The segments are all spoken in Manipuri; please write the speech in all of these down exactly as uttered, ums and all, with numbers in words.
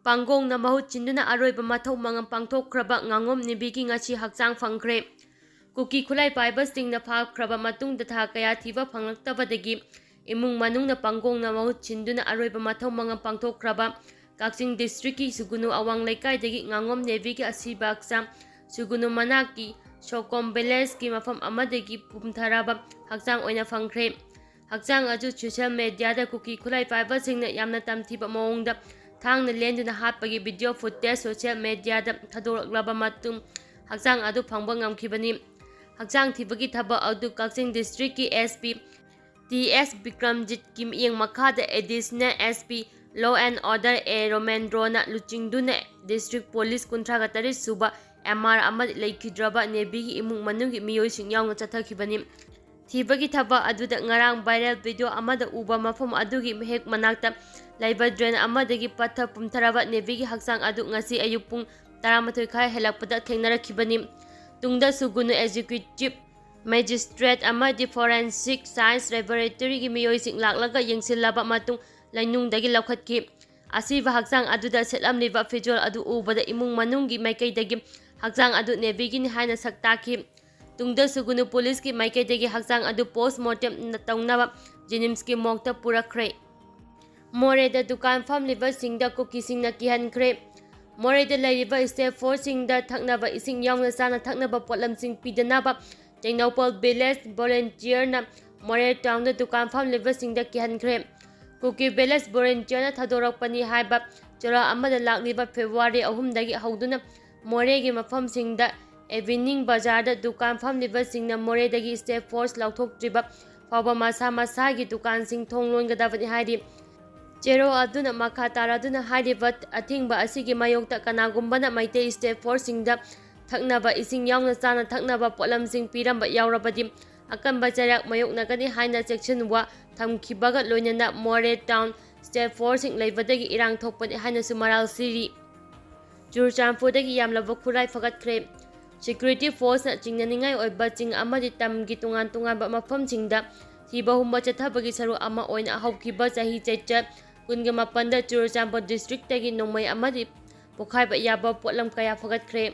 ꯄꯥꯡꯒꯣꯡꯅ ꯃꯍꯨꯠ ꯁꯤꯟꯗꯨꯅ ꯑꯔꯣꯏꯕ ꯃꯊꯧ ꯃꯉꯝ ꯄꯥꯡꯊꯣꯛꯈ꯭ꯔꯕ ꯉꯥꯉꯣꯝ ꯅꯦꯕꯤꯒꯤ ꯉꯁꯤ ꯍꯛꯆꯥꯡ ꯐꯪꯈ꯭ꯔꯦ꯫ ꯀꯨꯀꯤ ꯈꯨꯠꯂꯥꯏ ꯄꯥꯏꯕꯁꯤꯡꯅ ꯐꯥꯈ꯭ꯔꯕ ꯃꯇꯨꯡꯗ ꯊꯥ ꯀꯌꯥ ꯊꯤꯕ ꯐꯪꯂꯛꯇꯕꯗꯒꯤ ꯏꯃꯨꯡ ꯃꯅꯨꯡꯅ ꯄꯥꯡꯒꯣꯡꯅ ꯃꯍꯨꯠ ꯁꯤꯟꯗꯨꯅ ꯑꯔꯣꯏꯕ ꯃꯊꯧ ꯃꯉꯝ ꯄꯥꯡꯊꯣꯛꯈ꯭ꯔꯕ ꯀꯛꯆꯤꯡ district ꯀꯤ ꯁꯨꯒꯨꯅꯨ ꯑꯋꯥꯡ ꯂꯩꯀꯥꯏꯗꯒꯤ ꯉꯥꯉꯣꯝ ꯅꯦꯕꯤꯒꯤ ꯑꯁꯤꯕ ꯍꯛꯆꯥꯡ ꯁꯨꯒꯨꯅꯨ ꯃꯅꯥꯛꯀꯤ ꯁꯣꯀꯣꯝ village ꯀꯤ ꯃꯐꯝ ꯑꯃꯗꯒꯤ ꯄꯨꯝꯊꯔꯕ ꯍꯛꯆꯥꯡ ꯑꯣꯏꯅ ꯐꯪꯈ꯭ꯔꯦ꯫ ꯍꯛꯆꯥꯡ ꯑꯗꯨ social media ꯗ ꯀꯨꯀꯤ ꯈꯨꯠꯂꯥꯏ ꯄꯥꯏꯕꯁꯤꯡꯅ ꯌꯥꯝꯅ ꯇꯝꯊꯤꯕ ꯃꯑꯣꯡꯗ ꯊꯥꯡꯅ ꯂꯦꯟꯗꯨꯅ ꯍꯥꯠꯄꯒꯤ video footage social media ꯗ ꯊꯥꯗꯣꯔꯛꯂꯕ ꯃꯇꯨꯡ ꯍꯛꯆꯥꯡ ꯑꯗꯨ ꯐꯪꯕ ꯉꯝꯈꯤꯕꯅꯤ꯫ ꯍꯛꯆꯥꯡ ꯊꯤꯕꯒꯤ ꯊꯕꯛ ꯑꯗꯨ ꯀꯛꯆꯤꯡ district ꯀꯤ S P T S ꯕꯤꯀ꯭ꯔꯝꯖꯤꯠꯀꯤ ꯃꯤꯠꯌꯦꯡ ꯃꯈꯥꯗ Additional S P Law and Order A ꯔꯣꯃꯦꯟꯗ꯭ꯔꯣꯅ ꯂꯨꯆꯤꯡꯗꯨꯅ district police ꯀꯨꯟꯊ꯭ꯔꯥꯒ ꯇꯔꯦꯠ ꯁꯨꯕ M R ꯑꯃꯗꯤ ꯂꯩꯈꯤꯗ꯭ꯔꯕ ꯅꯦꯕꯤꯒꯤ ꯏꯃꯨꯡ ꯃꯅꯨꯡꯒꯤ ꯃꯤꯑꯣꯏꯁꯤꯡ ꯌꯥꯎꯅ ꯆꯠꯊꯈꯤꯕꯅꯤ꯫ ꯊꯤꯕꯒꯤ ꯊꯕꯛ ꯑꯗꯨꯗ ꯉꯔꯥꯡ viral video ꯑꯃꯗ ꯎꯕ ꯃꯐꯝ ꯑꯗꯨꯒꯤ ꯍꯦꯛ ꯃꯅꯥꯛꯇ ꯂꯩꯕ drain ꯑꯃꯗꯒꯤ ꯄꯠꯊ ꯄꯨꯝꯊꯔꯕ ꯅꯦꯕꯤꯒꯤ ꯍꯛꯆꯥꯡ ꯑꯗꯨ ꯉꯁꯤ ꯑꯌꯨꯛ ꯄꯨꯡ ꯇꯔꯥꯃꯥꯊꯣꯏ ꯈꯥꯏ ꯍꯦꯜꯂꯛꯄꯗ ꯊꯦꯡꯅꯔꯛꯈꯤꯕꯅꯤ꯫ ꯇꯨꯡꯗ ꯁꯨꯒꯨꯅꯨ executive magistrate ꯑꯃꯗꯤ forensic science laboratory ꯒꯤ ꯃꯤꯑꯣꯏꯁꯤꯡ ꯂꯥꯛꯂꯒ ꯌꯦꯡꯁꯤꯜꯂꯕ ꯃꯇꯨꯡ ꯂꯩꯅꯨꯡꯗꯒꯤ ꯂꯧꯈꯠꯈꯤ꯫ ꯑꯁꯤꯕ ꯍꯛꯆꯥꯡ ꯑꯗꯨꯗ ꯁꯦꯠꯂꯝꯂꯤꯕ ꯐꯤꯖꯣꯜ ꯑꯗꯨ ꯎꯕꯗ ꯏꯃꯨꯡ ꯃꯅꯨꯡꯒꯤ ꯃꯥꯏꯀꯩꯗꯒꯤ ꯍꯛꯆꯥꯡ ꯑꯗꯨ ꯅꯦꯕꯤꯒꯤꯅꯤ ꯍꯥꯏꯅ ꯁꯛ ꯇꯥꯛꯈꯤ꯫ ꯇꯨꯡꯗ ꯁꯨꯒꯨꯅꯨ police ꯀꯤ ꯃꯥꯏꯀꯩꯗꯒꯤ ꯍꯛꯆꯥꯡ ꯑꯗꯨ post mortem ꯇꯧꯅꯕ JNIMS ꯀꯤ morgue ꯇ ꯄꯨꯔꯛꯈ꯭ꯔꯦ꯫ ꯃꯣꯔꯦꯗ ꯗꯨꯀꯥꯟ ꯐꯝꯂꯤꯕꯁꯤꯡꯗ ꯀꯨꯀꯤꯁꯤꯡꯅ ꯀꯤꯍꯟꯈ꯭ꯔꯦ꯫ ꯃꯣꯔꯦꯗ ꯂꯩꯔꯤꯕ staff force ꯁꯤꯡꯗ ꯊꯛꯅꯕ ꯏꯁꯤꯡ ꯌꯥꯎꯅ ꯆꯥꯅ ꯊꯛꯅꯕ ꯄꯣꯠꯂꯝꯁꯤꯡ ꯄꯤꯗꯅꯕ ꯇꯦꯡꯅꯧꯄꯜ village volunteer ꯅ ꯃꯣꯔꯦ town ꯗ ꯗꯨꯀꯥꯟ ꯐꯝꯂꯤꯕꯁꯤꯡꯗ ꯀꯤꯍꯟꯈ꯭ꯔꯦ꯫ ꯀꯨꯀꯤ village volunteer ꯅ ꯊꯥꯗꯣꯔꯛꯄꯅꯤ ꯍꯥꯏꯕ ꯆꯦꯔꯣꯜ ꯑꯃꯗ ꯂꯥꯛꯂꯤꯕ February ꯑꯍꯨꯝꯗꯒꯤ ꯍꯧꯗꯨꯅ ꯃꯣꯔꯦꯒꯤ ꯃꯐꯝꯁꯤꯡꯗ evening ꯕꯖꯥꯔꯗ ꯗꯨꯀꯥꯟ ꯐꯝꯂꯤꯕꯁꯤꯡꯅ ꯃꯣꯔꯦꯗꯒꯤ staff force ꯂꯧꯊꯣꯛꯇ꯭ꯔꯤꯕ ꯐꯥꯎꯕ ꯃꯁꯥ ꯃꯁꯥꯒꯤ ꯗꯨꯀꯥꯟꯁꯤꯡ ꯊꯣꯡ ꯂꯣꯟꯒꯗꯕꯅꯤ ꯍꯥꯏꯔꯤ꯫ ꯆꯦꯔꯣꯜ ꯑꯗꯨꯅ ꯃꯈꯥ ꯇꯥꯔꯗꯨꯅ ꯍꯥꯏꯔꯤꯕ ꯑꯊꯤꯡꯕ ꯑꯁꯤꯒꯤ ꯃꯥꯌꯣꯛꯇ ꯀꯅꯥꯒꯨꯝꯕꯅ ꯃꯩꯇꯩ staff force ꯁꯤꯡꯗ ꯊꯛꯅꯕ ꯏꯁꯤꯡ ꯌꯥꯎꯅ ꯆꯥꯅ ꯊꯛꯅꯕ ꯄꯣꯠꯂꯝꯁꯤꯡ ꯄꯤꯔꯝꯕ ꯌꯥꯎꯔꯕꯗꯤ ꯑꯀꯟꯕ ꯆꯩꯔꯥꯛ ꯃꯥꯌꯣꯛꯅꯒꯅꯤ ꯍꯥꯏꯅ ꯆꯦꯛꯁꯤꯟ ꯋꯥ ꯊꯝꯈꯤꯕꯒ ꯂꯣꯏꯅꯅ ꯃꯣꯔꯦ town staff force ꯁꯤꯡ ꯂꯩꯕꯗꯒꯤ ꯏꯔꯥꯡ ꯊꯣꯛꯄꯅꯤ ꯍꯥꯏꯅꯁꯨ ꯃꯔꯥꯜ ꯁꯤꯔꯤ꯫ ꯆꯨꯔꯆꯥꯟꯄꯨꯔꯗꯒꯤ ꯌꯥꯝꯂꯕ ꯈꯨꯠꯂꯥꯏ ꯐꯒꯠꯈ꯭ꯔꯦ꯫ Security force ꯅ ꯆꯤꯡꯅꯅꯤꯡꯉꯥꯏ ꯑꯣꯏꯕ ꯆꯤꯡ ꯑꯃꯗꯤ ꯇꯝꯒꯤ ꯇꯣꯉꯥꯟ ꯇꯣꯉꯥꯟꯕ ꯃꯐꯝꯁꯤꯡꯗ ꯊꯤꯕ ꯍꯨꯝꯕ ꯆꯠꯊꯕꯒꯤ ꯁꯔꯨꯛ ꯑꯃ ꯑꯣꯏꯅ ꯍꯧꯈꯤꯕ ꯆꯍꯤ ꯆꯩꯆꯠ ꯀꯨꯟꯒ ꯃꯥꯄꯟꯗ ꯆꯨꯔꯆꯥꯟꯄꯨꯔ ꯗꯤꯁꯇ꯭ꯔꯤꯛꯇꯒꯤ ꯅꯣꯡꯃꯩ ꯑꯃꯗꯤ ꯄꯣꯈꯥꯏꯕ ꯌꯥꯕ ꯄꯣꯠꯂꯝ ꯀꯌꯥ ꯐꯒꯠꯈ꯭ꯔꯦ꯫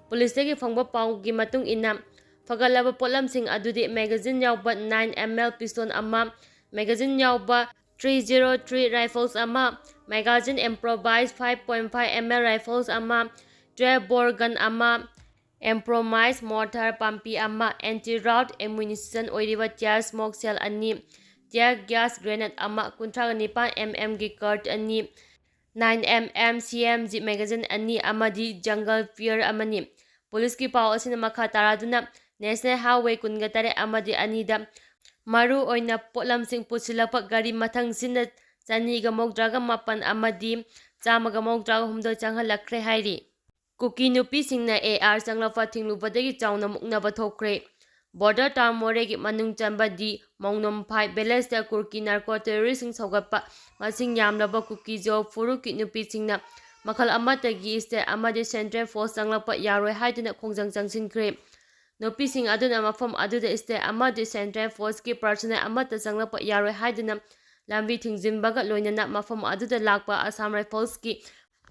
ꯄꯨꯂꯤꯁꯇꯒꯤ ꯐꯪꯕ ꯄꯥꯎꯒꯤ ꯃꯇꯨꯡ ꯏꯟꯅ, ꯐꯒꯠꯂꯕ ꯄꯣꯠꯂꯝꯁꯤꯡ ꯑꯗꯨꯗꯤ ꯃꯦꯒꯥꯖꯤꯟ ꯌꯥꯎꯕ nine M L pistol ꯑꯃ, ꯃꯦꯒꯥꯖꯤꯟ ꯌꯥꯎꯕ three zero three rifles ꯑꯃ, magazine improvised five point five M L rifles ꯑꯃ, twelve bore gun ꯑꯃ, improvised mortar ꯄꯥꯝꯕꯤ ꯑꯃ, anti rout ammunition ꯑꯣꯏꯔꯤꯕ tear smoke shell ꯑꯅꯤ, tear gas grenade ꯑꯃ, ꯀꯨꯟꯊ꯭ꯔꯥꯒ ꯅꯤꯄꯥꯟ M M ꯒꯤ cart ꯑꯅꯤ, nine M M C M G magazine ꯑꯅꯤ ꯑꯃꯗꯤ jungle pair ꯑꯃꯅꯤ꯫ ꯄꯨꯂꯤꯁꯀꯤ ꯄꯥꯎ ꯑꯁꯤꯅ ꯃꯈꯥ ꯇꯥꯔꯗꯨꯅ National Highway ꯀꯨꯟꯒ ꯇꯔꯦꯠ ꯑꯃꯗꯤ ꯑꯅꯤꯗ ꯃꯔꯨ ꯑꯣꯏꯅ ꯄꯣꯠꯂꯝꯁꯤꯡ ꯄꯨꯁꯤꯜꯂꯛꯄ ꯒꯥꯔꯤ ꯃꯊꯪꯁꯤꯠꯅ ꯆꯅꯤꯒ ꯃꯧꯗ꯭ꯔꯥꯒ ꯃꯥꯄꯟ ꯑꯃꯗꯤ ꯆꯥꯝꯃꯒ ꯃꯧꯗ꯭ꯔꯥꯒ ꯍꯨꯝꯗꯣꯏ ꯆꯪꯍꯜꯂꯛꯈ꯭ꯔꯦ ꯍꯥꯏꯔꯤ꯫ ꯀꯨꯀꯤ ꯅꯨꯄꯤꯁꯤꯡꯅ A R ꯆꯪꯂꯛꯄ ꯊꯤꯡꯂꯨꯕꯗꯒꯤ ꯆꯥꯎꯅ ꯃꯨꯛꯅꯕ ꯊꯣꯛꯈ꯭ꯔꯦ꯫ Border town ꯃꯣꯔꯦꯒꯤ ꯃꯅꯨꯡ ꯆꯟꯕ ꯗꯤ ꯃꯧꯅꯣꯝꯐꯥꯏ villageꯇ ꯀꯨꯀꯤ narco terroristꯁꯤꯡ ꯁꯧꯒꯠꯄ ꯃꯁꯤꯡ ꯌꯥꯝꯂꯕ ꯀꯨꯀꯤ-ꯖꯣ ꯐꯨꯔꯨꯞꯀꯤ ꯅꯨꯄꯤꯁꯤꯡꯅ ꯃꯈꯜ ꯑꯃꯠꯇꯒꯤ state ꯑꯃꯗꯤ central force ꯆꯪꯂꯛꯄ ꯌꯥꯔꯣꯏ ꯍꯥꯏꯗꯨꯅ ꯈꯣꯡꯖꯪ ꯆꯪꯁꯤꯟꯈ꯭ꯔꯦ꯫ ꯅꯨꯄꯤꯁꯤꯡ ꯑꯗꯨꯅ ꯃꯐꯝ ꯑꯗꯨꯗ state ꯑꯃꯗꯤ central forceꯀꯤ personnel ꯑꯃꯠꯇ ꯆꯪꯂꯛꯄ ꯌꯥꯔꯣꯏ ꯍꯥꯏꯗꯨꯅ ꯂꯝꯕꯤ ꯊꯤꯡꯖꯤꯟꯕꯒ ꯂꯣꯏꯅꯅ ꯃꯐꯝ ꯑꯗꯨꯗ ꯂꯥꯛꯄ Assam Riflesꯀꯤ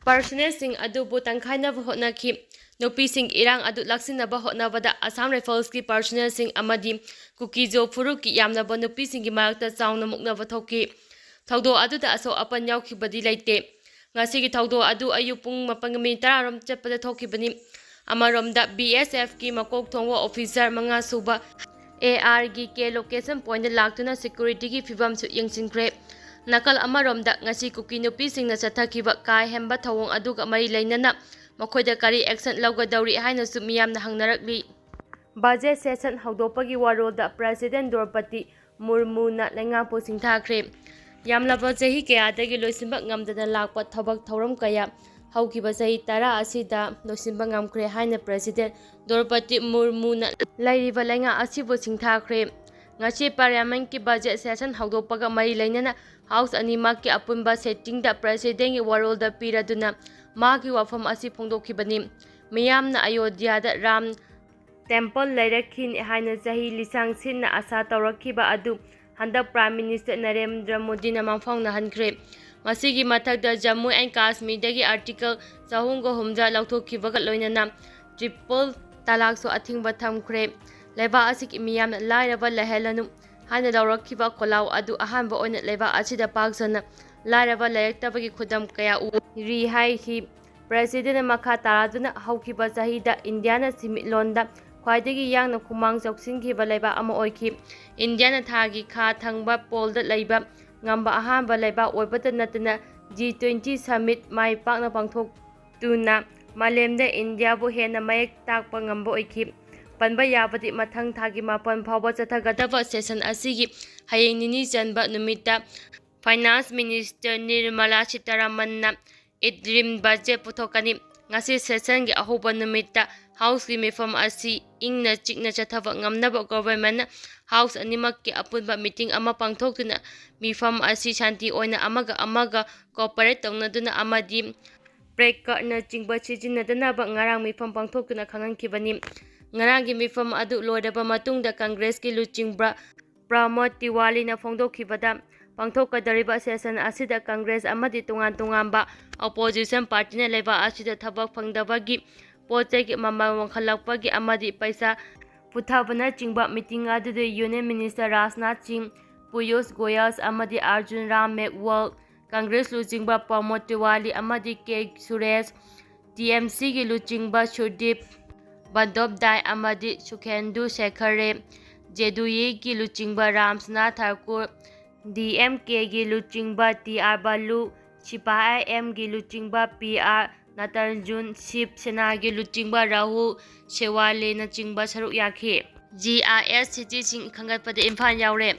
personnelꯁꯤꯡ ꯑꯗꯨꯕꯨ ꯇꯪꯈꯥꯏꯅꯕ ꯍꯣꯠꯅꯈꯤ꯫ ꯅꯨꯄꯤꯁꯤꯡ ꯏꯔꯥꯡ ꯑꯗꯨ ꯂꯥꯛꯁꯤꯟꯅꯕ ꯍꯣꯠꯅꯕꯗ Assam Riflesꯀꯤ personnelꯁꯤꯡ ꯑꯃꯗꯤ ꯀꯨꯀꯤ-ꯖꯣ ꯐꯨꯔꯨꯞꯀꯤ ꯌꯥꯝꯂꯕ ꯅꯨꯄꯤꯁꯤꯡꯒꯤ ꯃꯔꯛꯇ ꯆꯥꯎꯅ ꯃꯨꯛꯅꯕ ꯊꯣꯛꯈꯤ꯫ ꯊꯧꯗꯣꯛ ꯑꯗꯨꯗ ꯑꯁꯣꯛ ꯑꯄꯟ ꯌꯥꯎꯈꯤꯕꯗꯤ ꯂꯩꯇꯦ꯫ ꯉꯁꯤꯒꯤ ꯊꯧꯗꯣꯛ ꯑꯗꯨ ꯑꯌꯨꯛ ꯄꯨꯡ ꯃꯥꯄꯟꯒ minute ꯇꯔꯥꯔꯣꯝ ꯆꯠꯄꯗ ꯊꯣꯛꯈꯤꯕꯅꯤ꯫ ꯑꯃꯔꯣꯝꯗ, B S Fꯀꯤ ꯃꯀꯣꯛ ꯊꯣꯡꯕ officer ꯃꯉꯥ ꯁꯨꯕ A R ꯒꯤ K location pointꯇ ꯂꯥꯛꯇꯨꯅ securityꯒꯤ ꯐꯤꯕꯝꯁꯨ ꯌꯦꯡꯁꯤꯟꯈ꯭ꯔꯦ꯫ ꯅꯥꯀꯜ ꯑꯃꯔꯣꯝꯗ, ꯉꯁꯤ ꯀꯨꯀꯤ ꯅꯨꯄꯤꯁꯤꯡꯅ ꯆꯠꯊꯈꯤꯕ ꯀꯥ ꯍꯦꯟꯕ ꯊꯧꯑꯣꯡ ꯑꯗꯨꯒ ꯃꯔꯤ ꯂꯩꯅꯅ ꯃꯈꯣꯏꯗ ꯀꯔꯤ action ꯂꯧꯒꯗꯧꯔꯤ ꯍꯥꯏꯅꯁꯨ ꯃꯤꯌꯥꯝꯅ ꯍꯪꯅꯔꯛꯂꯤ꯫ Budget session ꯍꯧꯗꯣꯛꯄꯒꯤ ꯋꯥꯔꯣꯜꯗ President ꯗ꯭ꯔꯧꯄꯗꯤ ꯃꯨꯔꯃꯨꯅ ꯂꯩꯉꯥꯛꯄꯨ ꯁꯤꯡꯊꯥꯈ꯭ꯔꯦ꯫ ꯌꯥꯝꯂꯕ ꯆꯍꯤ ꯀꯌꯥꯗꯒꯤ ꯂꯣꯏꯁꯤꯟꯕ ꯉꯝꯗꯅ ꯂꯥꯛꯄ ꯊꯕꯛ ꯊꯧꯔꯝ ꯀꯌꯥ ꯍꯧꯈꯤꯕ ꯆꯍꯤ ꯇꯔꯥ ꯑꯁꯤꯗ ꯂꯣꯏꯁꯤꯟꯕ ꯉꯝꯈ꯭ꯔꯦ ꯍꯥꯏꯅ President ꯗ꯭ꯔꯧꯄꯗꯤ ꯃꯨꯔꯃꯨꯅ ꯂꯩꯔꯤꯕ ꯂꯩꯉꯥꯛ ꯑꯁꯤꯕꯨ ꯁꯤꯡꯊꯥꯈ꯭ꯔꯦ꯫ ꯉꯁꯤ Parliamentꯀꯤ budget session ꯍꯧꯗꯣꯛꯄꯒ ꯃꯔꯤ ꯂꯩꯅꯅ House ꯑꯅꯤꯃꯛꯀꯤ ꯑꯄꯨꯟꯕ sittingꯗ Presidentꯀꯤ ꯋꯥꯔꯣꯜꯗ ꯄꯤꯔꯗꯨꯅ ꯃꯥꯒꯤ ꯋꯥꯐꯝ ꯑꯁꯤ ꯐꯣꯡꯗꯣꯛꯈꯤꯕꯅꯤ꯫ ꯃꯤꯌꯥꯝꯅ ꯑꯌꯣꯙ꯭ꯌꯥꯗ ꯔꯥꯝ temple ꯂꯩꯔꯛꯈꯤꯅꯤ ꯍꯥꯏꯅ ꯆꯍꯤ ꯂꯤꯁꯥꯡ ꯁꯤꯠꯅ ꯑꯁꯥ ꯇꯧꯔꯛꯈꯤꯕ ꯑꯗꯨ ꯍꯟꯗꯛ Prime Minister ꯅꯔꯦꯟꯗ꯭ꯔ ꯃꯣꯗꯤꯅ ꯃꯪꯐꯥꯎꯅꯍꯟꯈ꯭ꯔꯦ꯫ ꯃꯁꯤꯒꯤ ꯃꯊꯛꯇ ꯖꯝꯃꯨ ꯑꯦꯟ ꯀꯥꯁꯃꯤꯔꯗꯒꯤ ꯑꯥꯔꯇꯤꯀꯜ ꯆꯍꯨꯝꯒ ꯍꯨꯝꯗ꯭ꯔꯥ ꯂꯧꯊꯣꯛꯈꯤꯕꯒ ꯂꯣꯏꯅꯅ ꯇ꯭ꯔꯤꯄꯜ ꯇꯂꯥꯛꯁꯨ ꯑꯊꯤꯡꯕ ꯊꯝꯈ꯭ꯔꯦ꯫ ꯂꯩꯕꯥꯛ ꯑꯁꯤꯒꯤ ꯃꯤꯌꯥꯝꯅ ꯂꯥꯏꯔꯕ ꯂꯩꯍꯜꯂꯅꯨ ꯍꯥꯏꯅ ꯂꯧꯔꯛꯈꯤꯕ ꯈꯣꯜꯂꯥꯎ ꯑꯗꯨ ꯑꯍꯥꯟꯕ ꯑꯣꯏꯅ ꯂꯩꯕꯥꯛ ꯑꯁꯤꯗ ꯄꯥꯛ ꯁꯟꯅ ꯂꯥꯏꯔꯕ ꯂꯩꯔꯛꯇꯕꯒꯤ ꯈꯨꯗꯝ ꯀꯌꯥ ꯎꯔꯤ ꯍꯥꯏꯈꯤ꯫ ꯄ꯭ꯔꯦꯁꯤꯗꯦꯟꯠꯅ ꯃꯈꯥ ꯇꯥꯔꯗꯨꯅ ꯍꯧꯈꯤꯕ ꯆꯍꯤꯗ ꯏꯟꯗꯤꯌꯥꯅ ꯁꯤꯟꯃꯤꯠꯂꯣꯟꯗ ꯈ꯭ꯋꯥꯏꯗꯒꯤ ꯌꯥꯡꯅ ꯈꯨꯃꯥꯡ ꯆꯥꯎꯁꯤꯟꯈꯤꯕ ꯂꯩꯕꯥꯛ ꯑꯃ ꯑꯣꯏꯈꯤ꯫ ꯏꯟꯗꯤꯌꯥꯅ ꯊꯥꯒꯤ ꯈꯥ ꯊꯪꯕ ꯄꯣꯜꯗ ꯂꯩꯕ ꯉꯝꯕ ꯑꯍꯥꯟꯕ ꯂꯩꯕꯥꯛ ꯑꯣꯏꯕꯇ ꯅꯠꯇꯅ ꯖꯤ ꯇ꯭ꯋꯦꯟꯇꯤ ꯁꯃꯤꯠ ꯃꯥꯏ ꯄꯥꯛꯅ ꯄꯥꯡꯊꯣꯛꯇꯨꯅ ꯃꯥꯂꯦꯝꯗ ꯏꯟꯗꯤꯌꯥꯕꯨ ꯍꯦꯟꯅ ꯃꯌꯦꯛ ꯇꯥꯛꯄ ꯉꯝꯕ ꯑꯣꯏꯈꯤ꯫ ꯄꯟꯕ ꯌꯥꯕꯗꯤ ꯃꯊꯪ ꯊꯥꯒꯤ ꯃꯥꯄꯟ ꯐꯥꯎꯕ ꯆꯠꯊꯒꯗꯕ ꯁꯦꯁꯟ ꯑꯁꯤꯒꯤ ꯍꯌꯦꯡ ꯅꯤꯅꯤ ꯆꯟꯕ ꯅꯨꯃꯤꯠꯇ ꯐꯥꯏꯅꯥꯟꯁ ꯃꯤꯅꯤꯁꯇꯔ ꯅꯤꯔꯃꯂꯥ ꯁꯤꯇꯥꯔꯥꯃꯟꯅ ꯏꯟꯇꯔꯤꯝ ꯕꯖꯦꯠ ꯄꯨꯊꯣꯛꯀꯅꯤ꯫ ꯉꯁꯤ ꯁꯦꯁꯟꯒꯤ ꯑꯍꯧꯕ ꯅꯨꯃꯤꯠꯇ ꯍꯥꯎꯁꯀꯤ ꯃꯤꯐꯝ ꯑꯁꯤ ꯏꯪꯅ ꯆꯤꯛꯅ ꯆꯠꯊꯕ ꯉꯝꯅꯕ ꯒꯣꯚꯔꯟꯃꯦꯟꯠꯅ ꯍꯥꯎꯁ ꯑꯅꯤꯃꯛꯀꯤ ꯑꯄꯨꯟꯕ ꯃꯤꯇꯤꯡ ꯑꯃ ꯄꯥꯡꯊꯣꯛꯇꯨꯅ ꯃꯤꯐꯝ ꯑꯁꯤ ꯁꯥꯟꯇꯤ ꯑꯣꯏꯅ ꯑꯃꯒ ꯑꯃꯒ ꯀꯣꯑꯣꯄꯔꯦꯠ ꯇꯧꯅꯗꯨꯅ ꯑꯃꯗꯤ ꯄ꯭ꯂꯦꯀꯥꯔꯗꯅꯆꯤꯡꯕ ꯁꯤꯖꯤꯟꯅꯗꯅꯕ ꯉꯔꯥꯡ ꯃꯤꯐꯝ ꯄꯥꯡꯊꯣꯛꯇꯨꯅ ꯈꯪꯍꯟꯈꯤꯕꯅꯤ꯫ ꯉꯔꯥꯡꯒꯤ ꯃꯤꯐꯝ ꯑꯗꯨ ꯂꯣꯏꯔꯕ ꯃꯇꯨꯡꯗ ꯀꯪꯒ꯭ꯔꯦꯁꯀꯤ ꯂꯨꯆꯤꯡꯕ ꯄ꯭ꯔꯃꯣꯗ ꯇꯤꯋꯥꯂꯤꯅ ꯐꯣꯡꯗꯣꯛꯈꯤꯕꯗ, ꯄꯥꯡꯊꯣꯛꯀꯗꯧꯔꯤꯕ ꯁꯦꯁꯟ ꯑꯁꯤꯗ ꯀꯪꯒ꯭ꯔꯦꯁ ꯑꯃꯗꯤ ꯇꯣꯉꯥꯟ ꯇꯣꯉꯥꯟꯕ ꯑꯣꯄꯣꯖꯤꯁꯟ ꯄꯥꯔꯇꯤꯅ ꯂꯩꯕꯥꯛ ꯑꯁꯤꯗ ꯊꯕꯛ ꯐꯪꯗꯕꯒꯤ ꯄꯣꯠ ꯆꯩꯒꯤ ꯃꯃꯜ ꯋꯥꯡꯈꯠꯂꯛꯄꯒꯤ ꯑꯃꯗꯤ ꯄꯩꯁꯥ ꯄꯨꯊꯕꯅꯆꯤꯡꯕ ꯃꯤꯇꯤꯡ ꯑꯗꯨꯗ ꯌꯨꯅꯤꯌꯟ ꯃꯤꯅꯤꯁꯇꯔ ꯔꯥꯖꯅꯥꯊ ꯁꯤꯡ, ꯄꯤꯌꯨꯁ ꯒꯣꯌꯜ ꯑꯃꯗꯤ ꯑꯔꯖꯨꯟ ꯔꯥꯝ ꯃꯦꯘꯋꯥꯜ, ꯀꯪꯒ꯭ꯔꯦꯁ ꯂꯨꯆꯤꯡꯕ ꯄ꯭ꯔꯃꯣꯗ ꯇꯤꯋꯥꯂꯤ ꯑꯃꯗꯤ ꯀꯦ ꯁꯨꯔꯦꯁ, ꯇꯤ ꯑꯦꯝ ꯁꯤꯒꯤ ꯂꯨꯆꯤꯡꯕ ꯁꯨꯗꯤꯞ ꯕꯟꯗꯣꯞꯗꯥꯏ ꯑꯃꯗꯤ ꯁꯨꯈꯦꯟꯗꯨ ꯁꯦꯈꯔꯦ, ꯖꯦ ꯗꯨ ꯌꯨꯒꯤ ꯂꯨꯆꯤꯡꯕ ꯔꯥꯝꯁꯅꯥꯊ ꯊꯥꯀꯨꯔ, ꯗꯤ ꯑꯦꯝ ꯀꯦꯒꯤ ꯂꯨꯆꯤꯡꯕ ꯇꯤ ꯑꯥꯔ ꯕꯥꯂꯨ, ꯁꯤ ꯄꯤ ꯑꯥꯏ ꯑꯦꯝꯒꯤ ꯂꯨꯆꯤꯡꯕ ꯄꯤ ꯑꯥꯔ ꯅꯥꯇꯟꯖꯨꯟ, ꯁꯤꯕ ꯁꯦꯅꯥꯒꯤ ꯂꯨꯆꯤꯡꯕ ꯔꯥꯍꯨꯜ ꯁꯦꯋꯥꯂꯦꯅꯆꯤꯡꯕ ꯁꯔꯨꯛ ꯌꯥꯈꯤ꯫ ꯖꯤ ꯑꯥꯏ ꯑꯦꯁ ꯁꯤꯇꯤꯁꯤꯡ ꯈꯟꯒꯠꯄꯗ ꯏꯝꯐꯥꯜ ꯌꯥꯎꯔꯦ꯫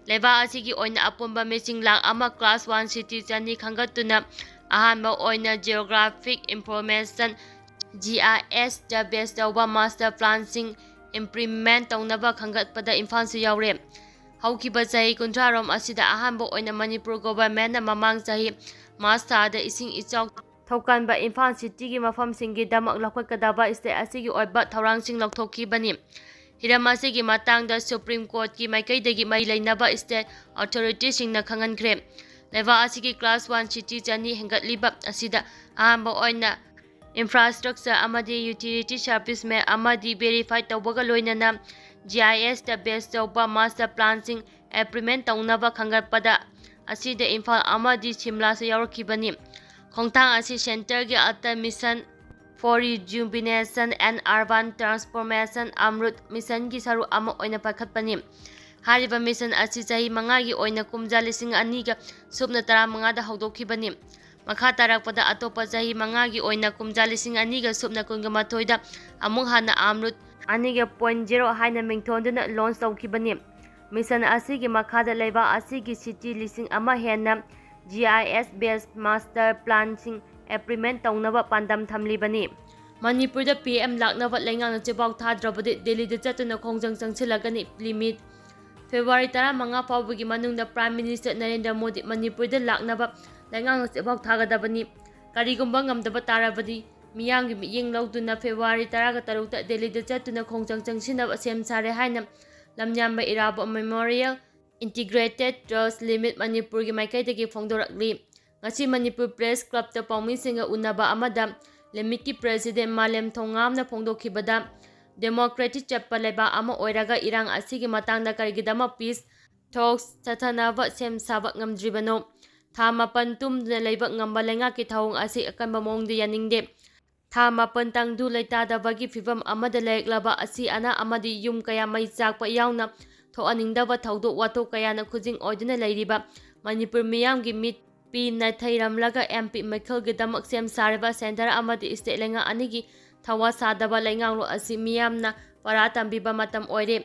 ꯂꯩꯕꯥꯛ ꯑꯁꯤꯒꯤ ꯑꯣꯏꯅ ꯑꯄꯨꯟꯕ ꯃꯤꯁꯤꯡ ꯂꯥꯈ ꯑꯃ ꯀ꯭ꯂꯥꯁ ꯋꯥꯟ ꯁꯤꯇꯤ ꯆꯅꯤ ꯈꯟꯒꯠꯇꯨꯅ ꯑꯍꯥꯟꯕ ꯑꯣꯏꯅ ꯖꯤꯑꯣꯒ꯭ꯔꯥꯐꯤꯛ ꯏꯟꯐꯣꯔꯃꯦꯁꯟ, ꯖꯤ ꯑꯥꯏ ꯑꯦꯁꯇ ꯕꯦꯁ ꯇꯧꯕ ꯃꯥꯁꯇꯔ ꯄ꯭ꯂꯥꯟꯁꯤꯡ ꯏꯝꯄ꯭ꯂꯤꯃꯦꯟꯠ ꯇꯧꯅꯕ ꯈꯟꯒꯠꯄꯗ ꯏꯝꯐꯥꯜꯁꯨ ꯌꯥꯎꯔꯦ꯫ ꯍꯧꯈꯤꯕ ꯆꯍꯤ ꯀꯨꯟꯊ꯭ꯔꯥꯔꯣꯝ ꯑꯁꯤꯗ ꯑꯍꯥꯟꯕ ꯑꯣꯏꯅ ꯃꯅꯤꯄꯨꯔ ꯒꯣꯚꯔꯟꯃꯦꯟꯠꯅ ꯃꯃꯥꯡ ꯆꯍꯤ ꯃꯥꯔꯆ ꯊꯥꯗ ꯏꯁꯤꯡ ꯏꯆꯥꯎ ꯊꯣꯛꯀꯟꯕ ꯏꯝꯐꯥꯜ ꯁꯤꯇꯤꯒꯤ ꯃꯐꯝꯁꯤꯡꯒꯤꯗꯃꯛ ꯂꯧꯈꯠꯀꯗꯕ ꯁ꯭ꯇꯦꯠ ꯑꯁꯤꯒꯤ ꯑꯣꯏꯕ ꯊꯧꯔꯥꯡꯁꯤꯡ ꯂꯧꯊꯣꯛꯈꯤꯕꯅꯤ꯫ ꯍꯤꯔꯝ ꯑꯁꯤꯒꯤ ꯃꯇꯥꯡꯗ ꯁꯨꯄ꯭ꯔꯤꯝ ꯀꯣꯔꯠꯀꯤ ꯃꯥꯏꯀꯩꯗꯒꯤ ꯃꯔꯤ ꯂꯩꯅꯕ ꯁ꯭ꯇꯦꯠ ꯑꯣꯊꯣꯔꯤꯇꯤꯁꯤꯡꯅ ꯈꯪꯍꯟꯈ꯭ꯔꯦ꯫ ꯂꯩꯕꯥꯛ ꯑꯁꯤꯒꯤ class one city ꯆꯅꯤ ꯍꯦꯟꯒꯠꯂꯤꯕ ꯑꯁꯤꯗ ꯑꯍꯥꯟꯕ ꯑꯣꯏꯅ infrastructure ꯑꯃꯗꯤ utility service map ꯑꯃꯗꯤ verify ꯇꯧꯕꯒ ꯂꯣꯏꯅꯅ G I S ꯇ base ꯇꯧꯕ master plan ꯁꯤꯡ implement ꯇꯧꯅꯕ ꯈꯟꯒꯠꯄꯗ ꯑꯁꯤꯗ ꯏꯝꯐꯥꯜ ꯑꯃꯗꯤ ꯁꯤꯝꯂꯥꯁꯨ ꯌꯥꯎꯔꯛꯈꯤꯕꯅꯤ꯫ ꯈꯣꯡꯊꯥꯡ ꯑꯁꯤ centre ꯒꯤ Atal Mission for Rejuvenation and Urban Transformation, AMRUT mission ꯒꯤ ꯁꯔꯨꯛ ꯑꯃ ꯑꯣꯏꯅ ꯄꯥꯏꯈꯠꯄꯅꯤ꯫ ꯍꯥꯏꯔꯤꯕ mission ꯑꯁꯤ ꯆꯍꯤ ꯃꯉꯥꯒꯤ ꯑꯣꯏꯅ ꯀꯨꯝꯖꯥ ꯂꯤꯁꯤꯡ ꯑꯅꯤꯒ ꯁꯨꯞꯅ ꯇꯔꯥꯃꯉꯥꯗ ꯍꯧꯗꯣꯛꯈꯤꯕꯅꯤ꯫ ꯃꯈꯥ ꯇꯥꯔꯛꯄꯗ ꯑꯇꯣꯞꯄ ꯆꯍꯤ ꯃꯉꯥꯒꯤ ꯑꯣꯏꯅ ꯀꯨꯝꯖꯥ ꯂꯤꯁꯤꯡ ꯑꯅꯤꯒ ꯁꯨꯞꯅ ꯀꯨꯟꯒ ꯃꯥꯊꯣꯏꯗ ꯑꯃꯨꯛ ꯍꯟꯅ AMRUT ꯑꯅꯤꯒ point zero ꯍꯥꯏꯅ ꯃꯤꯡꯊꯣꯟꯗꯨꯅ launch ꯇꯧꯈꯤꯕꯅꯤ꯫ Mission ꯑꯁꯤꯒꯤ ꯃꯈꯥꯗ ꯂꯩꯕꯥꯛ ꯑꯁꯤꯒꯤ city ꯂꯤꯁꯤꯡ ꯑꯃ ꯍꯦꯟꯅ G I S based master plan ꯁꯤꯡ implement ꯇꯧꯅꯕ ꯄꯥꯟꯗꯝ ꯊꯝꯂꯤꯕꯅꯤ꯫ ꯃꯅꯤꯄꯨꯔꯗ P M ꯂꯥꯛꯅꯕ ꯂꯩꯉꯥꯛꯅ ꯆꯦꯕꯥꯎ ꯊꯥꯗ꯭ꯔꯕꯗꯤ ꯗꯦꯜꯂꯤꯗ ꯆꯠꯇꯨꯅ ꯈꯣꯡꯖꯪ ꯆꯪꯁꯤꯜꯂꯒꯅꯤ꯫ ꯂꯤꯃꯤꯠ꯫ ꯐꯦꯕ꯭ꯔꯨꯋꯥꯔꯤ ꯇꯔꯥꯃꯉꯥ ꯐꯥꯎꯕꯒꯤ ꯃꯅꯨꯡꯗ Prime Minister ꯅꯔꯦꯟꯗ꯭ꯔ ꯃꯣꯗꯤ ꯃꯅꯤꯄꯨꯔꯗ ꯂꯥꯛꯅꯕ ꯂꯩꯉꯥꯛꯅ ꯆꯦꯕꯥꯎ ꯊꯥꯒꯗꯕꯅꯤ꯫ ꯀꯔꯤꯒꯨꯝꯕ ꯉꯝꯗꯕ ꯇꯥꯔꯕꯗꯤ ꯃꯤꯌꯥꯝꯒꯤ ꯃꯤꯠꯌꯦꯡ ꯂꯧꯗꯨꯅ ꯐꯦꯕ꯭ꯔꯨꯋꯥꯔꯤ ꯇꯔꯥꯒ ꯇꯔꯨꯛꯇ ꯗꯦꯜꯂꯤꯗ ꯆꯠꯇꯨꯅ ꯈꯣꯡꯖꯪ ꯆꯪꯁꯤꯟꯅꯕ ꯁꯦꯝ ꯁꯥꯔꯦ ꯍꯥꯏꯅ ꯂꯝꯌꯥꯟꯕ ꯏꯔꯥꯕꯣꯠ Memorial Integrated Trust Limit ꯃꯅꯤꯄꯨꯔꯒꯤ ꯃꯥꯏꯀꯩꯗꯒꯤ ꯐꯣꯡꯗꯣꯔꯛꯂꯤ꯫ ꯉꯁꯤ ꯃꯅꯤꯄꯨꯔ Press Club ꯇ ꯄꯥꯎꯃꯤꯁꯤꯡꯒ ꯎꯅꯕ ꯑꯃꯗ ꯂꯤꯃꯤꯠꯀꯤ President ꯃꯥꯂꯦꯝ ꯊꯣꯉꯥꯝꯅ ꯐꯣꯡꯗꯣꯛꯈꯤꯕꯗ, democratic ꯆꯠꯄ ꯂꯩꯕꯥꯛ ꯑꯃ ꯑꯣꯏꯔꯒ ꯏꯔꯥꯡ ꯑꯁꯤꯒꯤ ꯃꯇꯥꯡꯗ ꯀꯔꯤꯒꯤꯗꯃꯛ peace talks ꯆꯠꯊꯅꯕ ꯁꯦꯝ ꯁꯥꯕ ꯉꯝꯗ꯭ꯔꯤꯕꯅꯣ? ꯊꯥ ꯃꯥꯄꯟ ꯇꯨꯝꯗꯨꯅ ꯂꯩꯕ ꯉꯝꯕ ꯂꯩꯉꯥꯛꯀꯤ ꯊꯧꯑꯣꯡ ꯑꯁꯤ ꯑꯀꯟꯕ ꯃꯑꯣꯡꯗ ꯌꯥꯅꯤꯡꯗꯦ꯫ ꯊꯥ ꯃꯥꯄꯟ ꯇꯪꯗꯨ ꯂꯩꯇꯥꯗꯕꯒꯤ ꯐꯤꯚꯝ ꯑꯃꯗ ꯂꯩꯔꯛꯂꯕ ꯑꯁꯤ ꯑꯅꯥ ꯑꯃꯗꯤ ꯌꯨꯝ ꯀꯌꯥ ꯃꯩ ꯆꯥꯛꯄ ꯌꯥꯎꯅ ꯊꯣꯛꯍꯟꯅꯤꯡꯗꯕ ꯊꯧꯗꯣꯛ ꯋꯥꯊꯣꯛ ꯀꯌꯥꯅ ꯈꯨꯖꯤꯡ ꯑꯣꯏꯗꯨꯅ ꯂꯩꯔꯤꯕ ꯃꯅꯤꯄꯨꯔ ꯃꯤꯌꯥꯝꯒꯤ ꯃꯤꯠ ꯄꯤ ꯅꯥꯊꯩꯔꯝꯂꯒ M P ꯃꯤꯈꯜꯒꯤꯗꯃꯛ ꯁꯦꯝ ꯁꯥꯔꯤꯕ centre ꯑꯃꯗꯤ state ꯂꯩꯉꯥꯛ ꯑꯅꯤꯒꯤ ꯊꯋꯥ ꯁꯥꯗꯕ ꯂꯩꯉꯥꯛꯂꯣꯟ ꯑꯁꯤ ꯃꯤꯌꯥꯝꯅ ꯄꯔꯥ ꯇꯝꯕꯤꯕ ꯃꯇꯝ ꯑꯣꯏꯔꯦ꯫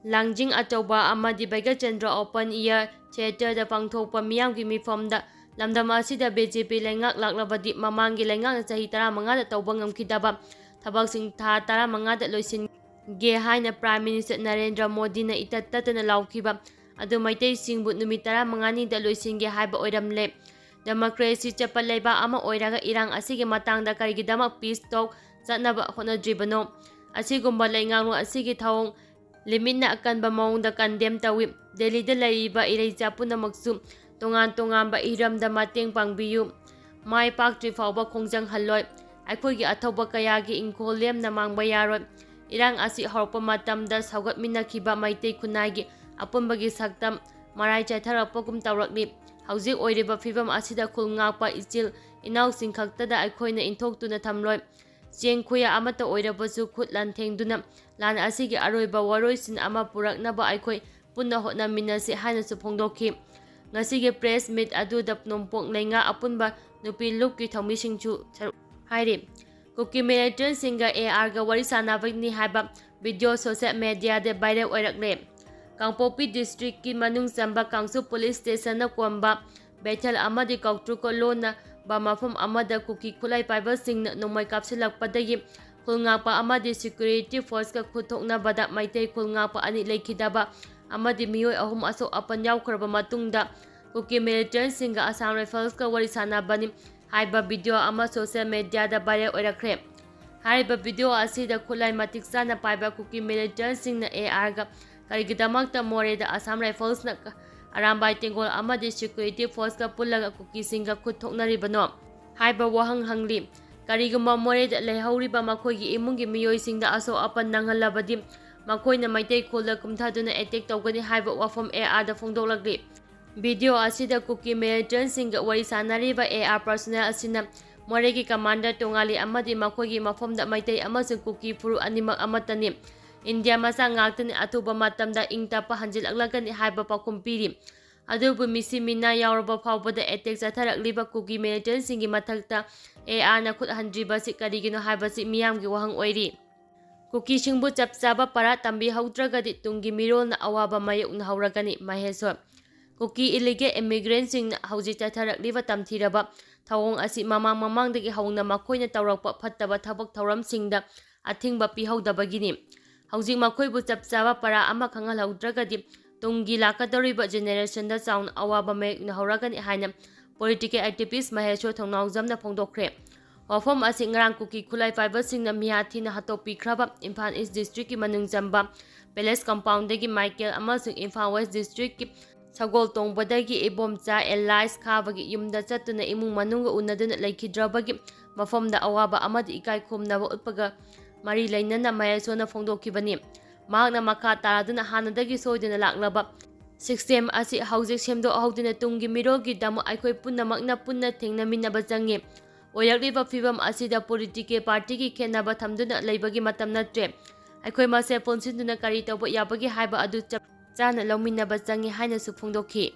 ꯂꯥꯡꯖꯤꯡ ꯑꯆꯧꯕ ꯑꯃꯗꯤ ꯚꯩꯒꯆꯟꯗ꯭ꯔ Open Air Theatre ꯗ ꯄꯥꯡꯊꯣꯛꯄ ꯃꯤꯌꯥꯝꯒꯤ ꯃꯤꯐꯝꯗ ꯂꯝꯗꯝ ꯑꯁꯤꯗ B J P ꯂꯩꯉꯥꯛ ꯂꯥꯛꯂꯕꯗꯤ ꯃꯃꯥꯡꯒꯤ ꯂꯩꯉꯥꯛꯅ ꯆꯍꯤ ꯇꯔꯥꯃꯉꯥꯗ ꯇꯧꯕ ꯉꯝꯈꯤꯗꯕ ꯊꯕꯛꯁꯤꯡ ꯊꯥ ꯇꯔꯥꯃꯉꯥꯗ ꯂꯣꯏꯁꯤꯟꯒꯦ ꯍꯥꯏꯅ Prime Minister ꯅꯔꯦꯟꯗ꯭ꯔ ꯃꯣꯗꯤꯅ ꯏꯇꯠ ꯇꯠꯇꯅ ꯂꯥꯎꯈꯤꯕ ꯑꯗꯨ ꯃꯩꯇꯩꯁꯤꯡꯕꯨ ꯅꯨꯃꯤꯠ ꯇꯔꯥꯃꯉꯥꯅꯤꯗ ꯂꯣꯏꯁꯤꯟꯒꯦ ꯍꯥꯏꯕ ꯑꯣꯏꯔꯝꯂꯦ꯫ Democracy ꯆꯠꯄ ꯂꯩꯕꯥꯛ ꯑꯃ ꯑꯣꯏꯔꯒ ꯏꯔꯥꯡ ꯑꯁꯤꯒꯤ ꯃꯇꯥꯡꯗ ꯀꯔꯤꯒꯤꯗꯃꯛ peace talk ꯆꯠꯅꯕ ꯍꯣꯠꯅꯗ꯭ꯔꯤꯕꯅꯣ? ꯑꯁꯤꯒꯨꯝꯕ ꯂꯩꯉꯥꯛꯂꯣꯟ ꯑꯁꯤꯒꯤ ꯊꯧꯑꯣꯡ ꯂꯤꯃꯤꯠꯅ ꯑꯀꯟꯕ ꯃꯑꯣꯡꯗ condemn ꯇꯧꯏ꯫ ꯗꯦꯜꯂꯤꯗ ꯂꯩꯔꯤꯕ ꯏꯔꯩꯆꯥ ꯄꯨꯝꯅꯃꯛꯁꯨ ꯇꯣꯉꯥꯟ ꯇꯣꯉꯥꯟꯕ ꯍꯤꯔꯝꯗ ꯃꯇꯦꯡ ꯄꯥꯡꯕꯤꯌꯨ꯫ ꯃꯥꯏ ꯄꯥꯛꯇ꯭ꯔꯤ ꯐꯥꯎꯕ ꯈꯣꯡꯖꯪ ꯍꯜꯂꯣꯏ꯫ ꯑꯩꯈꯣꯏꯒꯤ ꯑꯊꯧꯕ ꯀꯌꯥꯒꯤ ꯏꯪꯈꯣꯜ ꯂꯦꯝꯅ ꯃꯥꯡꯕ ꯌꯥꯔꯣꯏ꯫ ꯏꯔꯥꯡ ꯑꯁꯤ ꯍꯧꯔꯛꯄ ꯃꯇꯝꯗ ꯁꯧꯒꯠꯃꯤꯟꯅꯈꯤꯕ ꯃꯩꯇꯩ ꯈꯨꯟꯅꯥꯏꯒꯤ ꯑꯄꯨꯟꯕꯒꯤ ꯁꯛꯇꯝ ꯃꯔꯥꯏ ꯆꯥꯏꯊꯔꯛꯄꯒꯨꯝ ꯇꯧꯔꯛꯂꯤ꯫ ꯍꯧꯖꯤꯛ ꯑꯣꯏꯔꯤꯕ ꯐꯤꯕꯝ ꯑꯁꯤꯗ ꯈꯨꯜ ꯉꯥꯛꯄ ꯏꯆꯤꯜ ꯏꯅꯥꯎꯁꯤꯡ ꯈꯛꯇꯗ ꯑꯩꯈꯣꯏꯅ ꯏꯟꯊꯣꯛꯇꯨꯅ ꯊꯝꯂꯣꯏ꯫ ꯆꯦꯡ ꯈꯨꯌꯥ ꯑꯃꯠꯇ ꯑꯣꯏꯔꯕꯁꯨ ꯈꯨꯠ ꯂꯥꯟꯊꯦꯡꯗꯨꯅ ꯂꯥꯟ ꯑꯁꯤꯒꯤ ꯑꯔꯣꯏꯕ ꯋꯥꯔꯣꯏꯁꯤꯟ ꯑꯃ ꯄꯨꯔꯛꯅꯕ ꯑꯩꯈꯣꯏ ꯄꯨꯟꯅ ꯍꯣꯠꯅꯃꯤꯟꯅꯁꯤ ꯍꯥꯏꯅꯁꯨ ꯐꯣꯡꯗꯣꯛꯈꯤ꯫ ꯉꯁꯤꯒꯤ press meet ꯑꯗꯨꯗ ꯅꯣꯡꯄꯣꯛ ꯂꯩꯉꯥꯛ ꯑꯄꯨꯟꯕ ꯅꯨꯄꯤ ꯂꯨꯞꯀꯤ ꯊꯧꯃꯤꯁꯤꯡꯁꯨ ꯁꯔꯨꯛ ꯍꯥꯏꯔꯤ꯫ ꯀꯨꯀꯤ ꯃꯤꯂꯤꯇꯦꯟꯠꯁꯤꯡꯒ ꯑꯦ ꯑꯥꯔꯒ ꯋꯥꯔꯤ ꯁꯥꯟꯅꯕꯅꯤ ꯍꯥꯏꯕ ꯚꯤꯗꯤꯑꯣ ꯁꯣꯁꯤꯌꯦꯜ ꯃꯦꯗꯤꯌꯥꯗ ꯚꯥꯏꯔꯦꯜ ꯑꯣꯏꯔꯛꯂꯦ꯫ ꯀꯥꯡꯄꯣꯛꯄꯤ ꯗꯤꯁꯇ꯭ꯔꯤꯛꯀꯤ ꯃꯅꯨꯡ ꯆꯟꯕ ꯀꯥꯡꯁꯨ ꯄꯨꯂꯤꯁ ꯁ꯭ꯇꯦꯁꯟꯅ ꯀꯣꯟꯕ ꯕꯦꯊꯦꯜ ꯑꯃꯗꯤ ꯀꯧꯇ꯭ꯔꯨꯛꯀ ꯂꯣꯟꯅꯕ ꯃꯐꯝ ꯑꯃꯗ ꯀꯨꯀꯤ ꯈꯨꯠꯂꯥꯏ ꯄꯥꯏꯕꯁꯤꯡꯅ ꯅꯣꯡꯃꯩ ꯀꯥꯞꯁꯤꯜꯂꯛꯄꯗꯒꯤ ꯈꯨꯜ ꯉꯥꯛꯄ ꯑꯃꯗꯤ ꯁꯦꯀ꯭ꯌꯨꯔꯤꯇꯤ ꯐꯣꯔꯁꯀ ꯈꯨꯠ ꯊꯣꯛꯅꯕꯗ ꯃꯩꯇꯩ ꯈꯨꯜ ꯉꯥꯛꯄ ꯑꯅꯤ ꯂꯩꯈꯤꯗꯕ ꯑꯃꯗꯤ ꯃꯤꯑꯣꯏ ꯑꯍꯨꯝ ꯑꯁꯣꯛ ꯑꯄꯟ ꯌꯥꯎꯈ꯭ꯔꯕ ꯃꯇꯨꯡꯗ, ꯀꯨꯀꯤ ꯃꯤꯂꯤꯇꯦꯟꯠꯁꯤꯡꯒ ꯑꯁꯥꯝ ꯔꯥꯏꯐꯜꯁꯀ ꯋꯥꯔꯤ ꯁꯥꯟꯅꯕꯅꯤ ꯍꯥꯏꯕ ꯚꯤꯗꯤꯑꯣ ꯑꯃ ꯁꯣꯁꯤꯌꯦꯜ ꯃꯦꯗꯤꯌꯥꯗ ꯚꯥꯏꯔꯦꯜ ꯑꯣꯏꯔꯛꯈ꯭ꯔꯦ꯫ ꯍꯥꯏꯔꯤꯕ ꯚꯤꯗꯤꯑꯣ ꯑꯁꯤꯗ ꯈꯨꯠꯂꯥꯏ ꯃꯇꯤꯛ ꯆꯥꯅ ꯄꯥꯏꯕ ꯀꯨꯀꯤ ꯃꯤꯂꯤꯇꯦꯟꯠꯁꯤꯡꯅ ꯑꯦ ꯑꯥꯔꯒ ꯀꯔꯤꯒꯤꯗꯃꯛꯇ ꯃꯣꯔꯦꯗ ꯑꯁꯥꯝ ꯔꯥꯏꯐꯜꯁꯅ ꯑꯔꯥꯝꯕꯥꯏ ꯇꯦꯡꯒꯣꯜ ꯑꯃꯗꯤ ꯁꯦꯀ꯭ꯌꯨꯔꯤꯇꯤ ꯐꯣꯔꯁꯀ ꯄꯨꯜꯂꯒ ꯀꯨꯀꯤꯁꯤꯡꯒ ꯈꯨꯠ ꯊꯣꯛꯅꯔꯤꯕꯅꯣ ꯍꯥꯏꯕ ꯋꯥꯍꯪ ꯍꯪꯂꯤ꯫ ꯀꯔꯤꯒꯨꯝꯕ ꯃꯣꯔꯦꯗ ꯂꯩꯍꯧꯔꯤꯕ ꯃꯈꯣꯏꯒꯤ ꯏꯃꯨꯡꯒꯤ ꯃꯤꯑꯣꯏꯁꯤꯡꯗ ꯑꯁꯣꯛ ꯑꯄꯟ ꯅꯪꯍꯜꯂꯕꯗꯤ ꯃꯈꯣꯏꯅ ꯃꯩꯇꯩ ꯈꯨꯜꯗ ꯀꯨꯝꯊꯗꯨꯅ ꯑꯦꯇꯦꯛ ꯇꯧꯒꯅꯤ ꯍꯥꯏꯕ ꯋꯥꯐꯝ ꯑꯦ ꯑꯥꯔꯗ ꯐꯣꯡꯗꯣꯛꯂꯛꯂꯤ꯫ ꯚꯤꯗꯤꯑꯣ ꯑꯁꯤꯗ ꯀꯨꯀꯤ ꯃꯤꯂꯤꯇꯦꯟꯠꯁꯤꯡꯒ ꯋꯥꯔꯤ ꯁꯥꯟꯅꯔꯤꯕ ꯑꯦ ꯑꯥꯔ ꯄꯔꯁꯣꯅꯦꯜ ꯑꯁꯤꯅ ꯃꯣꯔꯦꯒꯤ ꯀꯃꯥꯟꯗꯔ ꯇꯣꯉꯥꯜꯂꯤ ꯑꯃꯗꯤ ꯃꯈꯣꯏꯒꯤ ꯃꯐꯝꯗ ꯃꯩꯇꯩ ꯑꯃꯁꯨꯡ ꯀꯨꯀꯤ ꯐꯨꯔꯨꯞ ꯑꯅꯤꯃꯛ ꯑꯃꯠꯇꯅꯤ꯫ ꯏꯟꯗꯤꯌꯥ ꯃꯆꯥ ꯉꯥꯛꯇꯅꯤ, ꯑꯊꯨꯕ ꯃꯇꯝꯗ ꯏꯪ ꯇꯞꯄ ꯍꯟꯖꯤꯜꯂꯛꯂꯒꯅꯤ ꯍꯥꯏꯕ ꯄꯥꯎꯈꯨꯝ ꯄꯤꯔꯤ꯫ ꯑꯗꯨꯕꯨ ꯃꯤꯁꯤ ꯃꯤꯅꯥ ꯌꯥꯎꯔꯕ ꯐꯥꯎꯕꯗ ꯑꯦꯇꯦꯛ ꯆꯠꯊꯔꯛꯂꯤꯕ ꯀꯨꯀꯤ ꯃꯤꯂꯤꯇꯦꯟꯠꯁꯤꯡꯒꯤ ꯃꯊꯛꯇ ꯑꯦ ꯑꯥꯔꯅ ꯈꯨꯠ ꯍꯟꯗ꯭ꯔꯤꯕꯁꯤ ꯀꯔꯤꯒꯤꯅꯣ ꯍꯥꯏꯕꯁꯤ ꯃꯤꯌꯥꯝꯒꯤ ꯋꯥꯍꯪ ꯑꯣꯏꯔꯤ꯫ ꯀꯨꯀꯤꯁꯤꯡꯕꯨ ꯆꯞ ꯆꯥꯕ ꯄꯔꯥ ꯇꯝꯕꯤꯍꯧꯗ꯭ꯔꯒꯗꯤ ꯇꯨꯡꯒꯤ ꯃꯤꯔꯣꯜꯅ ꯑꯋꯥꯕ ꯃꯥꯌꯣꯛꯅꯍꯧꯔꯒꯅꯤ꯫ ꯃꯍꯦꯁꯣꯔ꯫ ꯀꯨꯀꯤ ꯏꯂꯤꯒꯦꯜ ꯏꯃꯤꯒ꯭ꯔꯦꯟꯠꯁꯤꯡꯅ ꯍꯧꯖꯤꯛ ꯆꯠꯊꯔꯛꯂꯤꯕ ꯇꯝꯊꯤꯔꯕ ꯊꯧꯑꯣꯡ ꯑꯁꯤ ꯃꯃꯥꯡ ꯃꯃꯥꯡꯗꯒꯤ ꯍꯧꯅ ꯃꯈꯣꯏꯅ ꯇꯧꯔꯛꯄ ꯐꯠꯇꯕ ꯊꯕꯛ ꯊꯧꯔꯝꯁꯤꯡꯗ ꯑꯊꯤꯡꯕ ꯄꯤꯍꯧꯗꯕꯒꯤꯅꯤ꯫ ꯍꯧꯖꯤꯛ ꯃꯈꯣꯏꯕꯨ ꯆꯞ ꯆꯥꯕ ꯄꯔꯥ ꯑꯃ ꯈꯪꯍꯜꯍꯧꯗ꯭ꯔꯒꯗꯤ ꯇꯨꯡꯒꯤ ꯂꯥꯛꯀꯗꯧꯔꯤꯕ ꯖꯦꯅꯦꯔꯦꯁꯟꯗ ꯆꯥꯎꯅ ꯑꯋꯥꯕ ꯃꯥꯌꯣꯛꯅꯍꯧꯔꯒꯅꯤ ꯍꯥꯏꯅ ꯄꯣꯂꯤꯇꯤꯀꯦꯜ ꯑꯦꯛꯇꯤꯚꯤꯁ꯭ꯠ ꯃꯍꯦꯁꯣꯔ ꯊꯧꯅꯥꯎꯖꯝꯅ ꯐꯣꯡꯗꯣꯛꯈ꯭ꯔꯦ꯫ ꯋꯥꯐꯝ ꯑꯁꯤ ꯉꯔꯥꯡ ꯀꯨꯀꯤ ꯈꯨꯠꯂꯥꯏ ꯄꯥꯏꯕꯁꯤꯡꯅ ꯃꯤꯍꯥꯠ ꯊꯤꯅ ꯍꯥꯠꯇꯣꯛꯄꯤꯈ꯭ꯔꯕ ꯏꯝꯐꯥꯜ ꯏꯁ꯭ꯠ ꯗꯤꯁꯇ꯭ꯔꯤꯛꯀꯤ ꯃꯅꯨꯡ ꯆꯟꯕ ꯄꯦꯂꯦꯁ ꯀꯝꯄꯥꯎꯟꯗꯒꯤ ꯃꯥꯏꯀꯦꯜ ꯑꯃꯁꯨꯡ ꯏꯝꯐꯥꯜ ꯋꯦꯁ꯭ꯠ ꯗꯤꯁꯇ꯭ꯔꯤꯛꯀꯤ ꯁꯒꯣꯜ ꯇꯣꯡꯕꯗꯒꯤ ꯏꯕꯣꯝꯆꯥ ꯑꯦꯂꯥꯏꯁ ꯈꯥꯕꯒꯤ ꯌꯨꯝꯗ ꯆꯠꯇꯨꯅ ꯏꯃꯨꯡ ꯃꯅꯨꯡꯒ ꯎꯅꯗꯨꯅ ꯂꯩꯈꯤꯗ꯭ꯔꯕꯒꯤ ꯃꯐꯝꯗ ꯑꯋꯥꯕ ꯑꯃꯗꯤ ꯏꯀꯥꯏ ꯈꯨꯝꯅꯕ ꯎꯠꯄꯒ ꯃꯔꯤ ꯂꯩꯅꯅ ꯃꯍꯦꯁꯣꯔꯅ ꯐꯣꯡꯗꯣꯛꯈꯤꯕꯅꯤ꯫ ꯃꯍꯥꯛꯅ ꯃꯈꯥ ꯇꯥꯔꯗꯨꯅ ꯍꯥꯟꯅꯗꯒꯤ ꯁꯣꯏꯗꯨꯅ ꯂꯥꯛꯂꯕ ꯁꯤꯁꯇꯦꯝ ꯑꯁꯤ ꯍꯧꯖꯤꯛ ꯁꯦꯝꯗꯣꯛꯍꯧꯗꯨꯅ ꯇꯨꯡꯒꯤ ꯃꯤꯔꯣꯜꯒꯤꯗꯃꯛ ꯑꯩꯈꯣꯏ ꯄꯨꯝꯅꯃꯛꯅ ꯄꯨꯟꯅ ꯊꯦꯡꯅꯃꯤꯟꯅꯕ ꯆꯪꯏ꯫ ꯑꯣꯏꯔꯛꯂꯤꯕ ꯐꯤꯕꯝ ꯑꯁꯤꯗ ꯄꯣꯂꯤꯇꯤꯀꯦꯜ ꯄꯥꯔꯇꯤꯒꯤ ꯈꯦꯠꯅꯕ ꯊꯝꯗꯨꯅ ꯂꯩꯕꯒꯤ ꯃꯇꯝ ꯅꯠꯇ꯭ꯔꯦ꯫ ꯑꯩꯈꯣꯏ ꯃꯁꯦꯜ ꯄꯨꯟꯁꯤꯟꯗꯨꯅ ꯀꯔꯤ ꯇꯧꯕ ꯌꯥꯕꯒꯦ ꯍꯥꯏꯕ ꯑꯗꯨ ꯆꯞ ꯆꯥꯅ ꯂꯧꯃꯤꯟꯅꯕ ꯆꯪꯏ ꯍꯥꯏꯅꯁꯨ ꯐꯣꯡꯗꯣꯛꯈꯤ꯫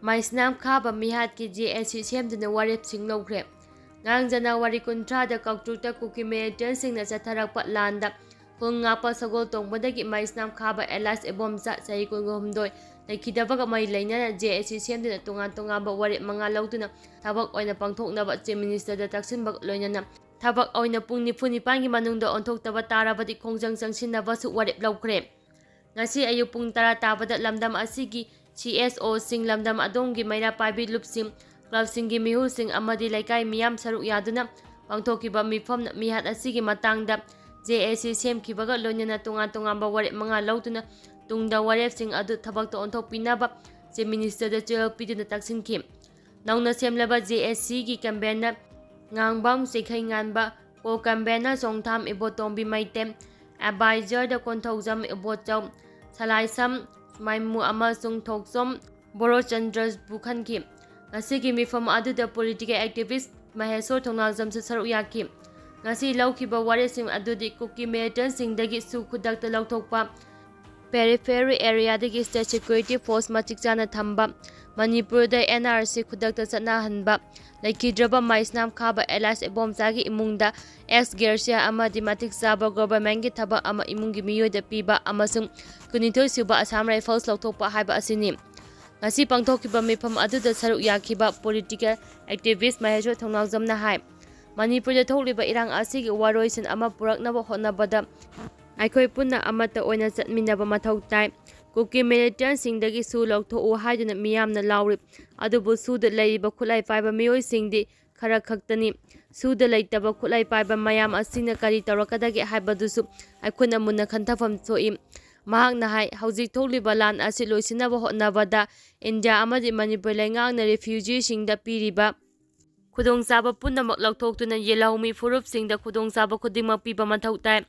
ꯃꯩꯁꯅꯥꯝ ꯈꯥꯕ ꯃꯤꯍꯥꯠꯀꯤ ꯖꯦ ꯑꯦꯁ ꯁꯤ ꯁꯦꯝꯗꯨꯅ ꯋꯥꯔꯦꯞꯁꯤꯡ ꯂꯧꯈ꯭ꯔꯦ꯫ ꯉꯔꯥꯡ ꯖꯅꯋꯥꯔꯤ ꯀꯨꯟꯊ꯭ꯔꯥꯗ ꯀꯥꯡꯇ꯭ꯔꯨꯛꯇ ꯀꯨꯀꯤ ꯃꯤꯂꯤꯇꯦꯟꯁꯤꯡꯅ ꯆꯠꯊꯔꯛꯄ ꯂꯥꯟꯗ ꯈꯨꯜ ꯉꯥꯛꯄ ꯁꯒꯣꯜ ꯇꯣꯡꯕꯗꯒꯤ ꯃꯩꯁꯅꯥꯝ ꯈꯥꯕ ꯑꯦꯂꯥꯏꯁ ꯏꯕꯣꯝꯆꯥ ꯆꯍꯤ ꯀꯨꯟꯍꯨꯝꯗꯣꯏ ꯂꯩꯈꯤꯗꯕꯒ ꯃꯔꯤ ꯂꯩꯅꯅ ꯖꯦ ꯑꯦꯁ ꯁꯤ ꯁꯦꯝꯗꯨꯅ ꯇꯣꯉꯥꯟ ꯇꯣꯉꯥꯟꯕ ꯋꯥꯔꯦꯞ ꯃꯉꯥ ꯂꯧꯗꯨꯅ ꯊꯕꯛ ꯑꯣꯏꯅ ꯄꯥꯡꯊꯣꯛꯅꯕ ꯆꯤꯐ ꯃꯤꯅꯤꯁꯇꯔꯗ ꯇꯛꯁꯤꯟꯕꯒ ꯂꯣꯏꯅꯅ ꯊꯕꯛ ꯑꯣꯏꯅ ꯄꯨꯡ ꯅꯤꯐꯨ ꯅꯤꯄꯥꯟꯒꯤ ꯃꯅꯨꯡꯗ ꯑꯣꯟꯊꯣꯛꯇꯕ ꯇꯥꯔꯕꯗꯤ ꯈꯣꯡꯖꯪ ꯆꯪꯁꯤꯟꯅꯕꯁꯨ ꯋꯥꯔꯦꯞ ꯂꯧꯈ꯭ꯔꯦ꯫ ꯉꯁꯤ ꯑꯌꯨꯛ ꯄꯨꯡ ꯇꯔꯥ ꯇꯥꯕꯗ ꯂꯝꯗꯝ ꯑꯁꯤꯒꯤ ꯁꯤ ꯑꯦꯁ ꯑꯣꯁꯤꯡ, ꯂꯝꯗꯝ ꯑꯗꯣꯝꯒꯤ ꯃꯩꯔꯥ ꯄꯥꯏꯕꯤ ꯂꯨꯞꯁꯤꯡ, ꯀ꯭ꯂꯕꯁꯤꯡꯒꯤ ꯃꯤꯍꯨꯠꯁꯤꯡ ꯑꯃꯗꯤ ꯂꯩꯀꯥꯏ ꯃꯤꯌꯥꯝ ꯁꯔꯨꯛ ꯌꯥꯗꯨꯅ ꯄꯥꯡꯊꯣꯛꯈꯤꯕ ꯃꯤꯐꯝ ꯃꯤꯍꯥꯠ ꯑꯁꯤꯒꯤ ꯃꯇꯥꯡꯗ ꯖꯦ ꯑꯦ ꯁꯤ ꯁꯦꯝꯈꯤꯕꯒ ꯂꯣꯏꯅꯅ ꯇꯣꯉꯥꯟ ꯇꯣꯉꯥꯟꯕ ꯋꯥꯔꯦꯞ ꯃꯉꯥ ꯂꯧꯗꯨꯅ ꯇꯨꯡꯗ ꯋꯥꯔꯦꯞꯁꯤꯡ ꯑꯗꯨ ꯊꯕꯛꯇ ꯑꯣꯟꯊꯣꯛꯄꯤꯅꯕ ꯆꯤꯐ ꯃꯤꯅꯤꯁꯇꯔꯗ ꯆꯦꯔꯦꯜ ꯄꯤꯗꯨꯅ ꯇꯛꯁꯤꯟꯈꯤ꯫ ꯅꯧꯅ ꯁꯦꯝꯂꯕ ꯖꯦ ꯑꯦꯁ ꯁꯤꯒꯤ ꯀꯟꯚꯦꯅꯔ ꯉꯥꯡꯕꯝ ꯆꯤꯡꯈꯩꯉꯥꯟꯕ, ꯀꯣ ꯀꯟꯚꯦꯅꯔ ꯆꯣꯡꯊꯥꯝ ꯏꯕꯣꯇꯣꯝꯕꯤ ꯃꯩꯇꯦꯝ, ꯑꯦꯗꯚꯥꯏꯖꯔꯗ ꯀꯣꯟꯊꯧꯖꯝ ꯏꯕꯣꯆꯧ, ꯁꯂꯥꯏꯁꯝ ꯃꯥꯏꯃꯨ ꯑꯃꯁꯨꯡ ꯊꯣꯛꯆꯣꯝ ꯕꯣꯔꯣꯆꯟꯗ꯭ꯔꯕꯨ ꯈꯟꯈꯤ꯫ ꯉꯁꯤꯒꯤ ꯃꯤꯐꯝ ꯑꯗꯨꯗ ꯄꯣꯂꯤꯇꯤꯀꯦꯜ ꯑꯦꯛꯇꯤꯚꯤꯁ ꯃꯍꯦꯁꯣꯔ ꯊꯧꯅꯥꯖꯝꯁꯨ ꯁꯔꯨꯛ ꯌꯥꯈꯤ꯫ ꯉꯁꯤ ꯂꯧꯈꯤꯕ ꯋꯥꯔꯦꯞꯁꯤꯡ ꯑꯗꯨꯗꯤ ꯀꯨꯀꯤ ꯃꯤꯂꯤꯇꯦꯟꯁꯤꯡꯗꯒꯤꯁꯨ ꯈꯨꯗꯛꯇ ꯂꯧꯊꯣꯛꯄ, ꯄꯦꯔꯤꯐꯦꯔꯤ ꯑꯦꯔꯤꯌꯥꯗꯒꯤ ꯁ꯭ꯇꯦꯠ ꯁꯦꯀ꯭ꯌꯨꯔꯤꯇꯤ ꯐꯣꯔꯁ ꯃꯇꯤꯛ ꯆꯥꯅ ꯊꯝꯕ, ꯃꯅꯤꯄꯨꯔꯗ ꯑꯦꯟ ꯑꯥꯔ ꯁꯤ ꯈꯨꯗꯛꯇ ꯆꯠꯅꯍꯟꯕ, ꯂꯩꯈꯤꯗ꯭ꯔꯕ ꯃꯩꯁꯅꯥꯝ ꯈꯥꯕ ꯑꯦꯂꯥꯏꯁ ꯏꯕꯣꯝꯆꯥꯒꯤ ꯏꯃꯨꯡꯗ ꯑꯦꯛꯁ ꯒ꯭ꯔꯦꯁꯤꯌꯥ ꯑꯃꯗꯤ ꯃꯇꯤꯛ ꯆꯥꯕ ꯒꯣꯚꯔꯟꯃꯦꯟꯠꯀꯤ ꯊꯕꯛ ꯑꯃ ꯏꯃꯨꯡꯒꯤ ꯃꯤꯑꯣꯏꯗ ꯄꯤꯕ ꯑꯃꯁꯨꯡ ꯀꯨꯟꯅꯤꯊꯣꯏ ꯁꯨꯕ ꯑꯁꯥꯝ ꯔꯥꯏꯐꯜꯁ ꯂꯧꯊꯣꯛꯄ ꯍꯥꯏꯕ ꯑꯁꯤꯅꯤ꯫ ꯉꯁꯤ ꯄꯥꯡꯊꯣꯛꯈꯤꯕ ꯃꯤꯐꯝ ꯑꯗꯨꯗ ꯁꯔꯨꯛ ꯌꯥꯈꯤꯕ ꯄꯣꯂꯤꯇꯤꯀꯦꯜ ꯑꯦꯛꯇꯤꯚꯤꯁ꯭ꯠ ꯃꯍꯦꯁꯣꯔ ꯊꯧꯅꯥꯎꯖꯝꯅ ꯍꯥꯏ, ꯃꯅꯤꯄꯨꯔꯗ ꯊꯣꯛꯂꯤꯕ ꯏꯔꯥꯡ ꯑꯁꯤꯒꯤ ꯋꯥꯔꯣꯏꯁꯤꯟ ꯑꯃ ꯄꯨꯔꯛꯅꯕ ꯍꯣꯠꯅꯕꯗ ꯑꯩꯈꯣꯏ ꯄꯨꯟꯅ ꯑꯃꯠꯇ ꯑꯣꯏꯅ ꯆꯠꯃꯤꯟꯅꯕ ꯃꯊꯧ ꯇꯥꯏ꯫ ꯀꯨꯀꯤ ꯃꯤꯂꯤꯇꯦꯟꯠꯁꯤꯡꯗꯒꯤ ꯁꯨ ꯂꯧꯊꯣꯛꯎ ꯍꯥꯏꯗꯨꯅ ꯃꯤꯌꯥꯝꯅ ꯂꯥꯎꯔꯤ, ꯑꯗꯨꯕꯨ ꯁꯨꯗ ꯂꯩꯔꯤꯕ ꯈꯨꯠꯂꯥꯏ ꯄꯥꯏꯕ ꯃꯤꯑꯣꯏꯁꯤꯡꯗꯤ ꯈꯔ ꯈꯛꯇꯅꯤ꯫ ꯁꯨꯗ ꯂꯩꯇꯕ ꯈꯨꯠꯂꯥꯏ ꯄꯥꯏꯕ ꯃꯌꯥꯝ ꯑꯁꯤꯅ ꯀꯔꯤ ꯇꯧꯔꯛꯀꯗꯒꯦ ꯍꯥꯏꯕꯗꯨꯁꯨ ꯑꯩꯈꯣꯏꯅ ꯃꯨꯟꯅ ꯈꯟꯊꯐꯝ ꯊꯣꯛꯏ꯫ ꯃꯍꯥꯛꯅ ꯍꯥꯏ, ꯍꯧꯖꯤꯛ ꯊꯣꯛꯂꯤꯕ ꯂꯥꯟ ꯑꯁꯤ ꯂꯣꯏꯁꯤꯟꯅꯕ ꯍꯣꯠꯅꯕꯗ ꯏꯟꯗꯤꯌꯥ ꯑꯃꯗꯤ ꯃꯅꯤꯄꯨꯔ ꯂꯩꯉꯥꯛꯅ ꯔꯤꯐ꯭ꯌꯨꯖꯤꯁꯤꯡꯗ ꯄꯤꯔꯤꯕ ꯈꯨꯗꯣꯡꯆꯥꯕ ꯄꯨꯝꯅꯃꯛ ꯂꯧꯊꯣꯛꯇꯨꯅ ꯌꯦꯜꯍꯧꯃꯤ ꯐꯨꯔꯨꯞꯁꯤꯡꯗ ꯈꯨꯗꯣꯡꯆꯥꯕ ꯈꯨꯗꯤꯡꯃꯛ ꯄꯤꯕ ꯃꯊꯧ ꯇꯥꯏ꯫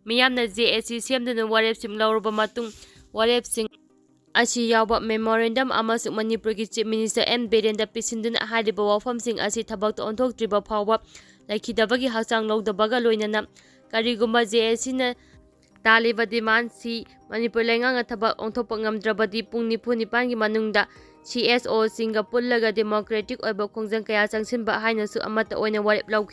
ꯃꯤꯌꯥꯝꯅ ꯖꯦ ꯑꯦ ꯁꯤ ꯁꯦꯝꯗꯨꯅ ꯋꯥꯔꯦꯞꯁꯤꯡ ꯂꯧꯔꯕ ꯃꯇꯨꯡ, ꯋꯥꯔꯦꯞꯁꯤꯡ ꯑꯁꯤ ꯌꯥꯎꯕ memorandum ꯑꯃꯁꯨꯡ ꯃꯅꯤꯄꯨꯔꯒꯤ Chief Minister ꯑꯦꯟ ꯕꯤꯔꯦꯟꯗ ꯄꯤꯁꯤꯟꯗꯨꯅ ꯍꯥꯏꯔꯤꯕ ꯋꯥꯐꯝꯁꯤꯡ ꯑꯁꯤ ꯊꯕꯛꯇ ꯑꯣꯟꯊꯣꯛꯇ꯭ꯔꯤꯕ ꯐꯥꯎꯕ ꯂꯩꯈꯤꯗꯕꯒꯤ ꯍꯛꯆꯥꯡ ꯂꯧꯗꯕꯒ ꯂꯣꯏꯅꯅ ꯀꯔꯤꯒꯨꯝꯕ ꯖꯦ ꯑꯦ ꯁꯤꯅ ꯇꯥꯜꯂꯤꯕ demandꯁꯤ ꯃꯅꯤꯄꯨꯔ ꯂꯩꯉꯥꯛꯅ ꯊꯕꯛ ꯑꯣꯟꯊꯣꯛꯄ ꯉꯝꯗ꯭ꯔꯕꯗꯤ ꯄꯨꯡ ꯅꯤꯐꯨ ꯅꯤꯄꯥꯟꯒꯤ ꯃꯅꯨꯡꯗ ꯁꯤ ꯑꯦꯁ ꯑꯣꯁꯤꯡꯒ ꯄꯨꯜꯂꯒ democratic ꯑꯣꯏꯕ ꯈꯣꯡꯖꯪ ꯀꯌꯥ ꯆꯪꯁꯤꯟꯕ ꯍꯥꯏꯅꯁꯨ ꯑꯃꯠꯇ ꯑꯣꯏꯅ ꯋꯥꯔꯦꯞ ꯂꯧꯈꯤ꯫